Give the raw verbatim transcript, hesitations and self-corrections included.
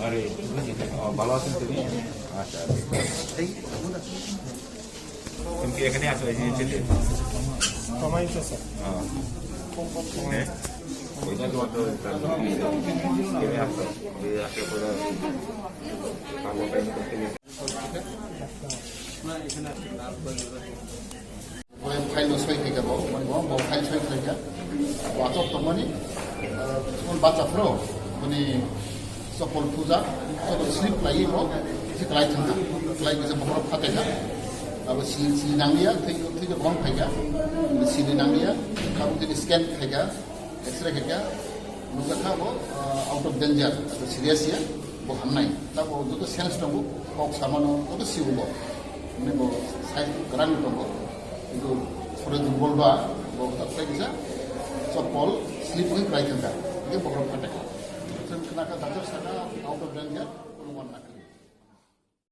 আরে, ও, ভালো আছেন তুমি? আচ্ছা, আচ্ছা। তুমি কি এখানে আছো, এই যে ছেলে? হ্যাঁ। ওইটা তোমার তো এখানে আসো। ওই আসলে পরে Bo file no soi khaikha bo, mani bo, bo file soi khaikha. Bo achok tongmani, ah, school bacha phro, boni chopol puja, chopol slip lai bo, se klai thangkha, klai kisa bokhorok phatekha. Abo si, si nangliya, thik, thik bong khaikha, si nangliya, abo tini scan khaikha, X-ray khaikha, nukjakha bo, ah, out of danger, abo serious ya, bo hamnai. Tabo joto sense tongo, kok samano joto siwo bo. Mane bo size kwrang tongo. Kintu sore durbol ba, bo tak sai kisa, chopol, slip wngwi kwlai thangkha. Hingke bokhorok phatekha. Chwng khnakha, doctor sakha, out of danger, kono wan nakha.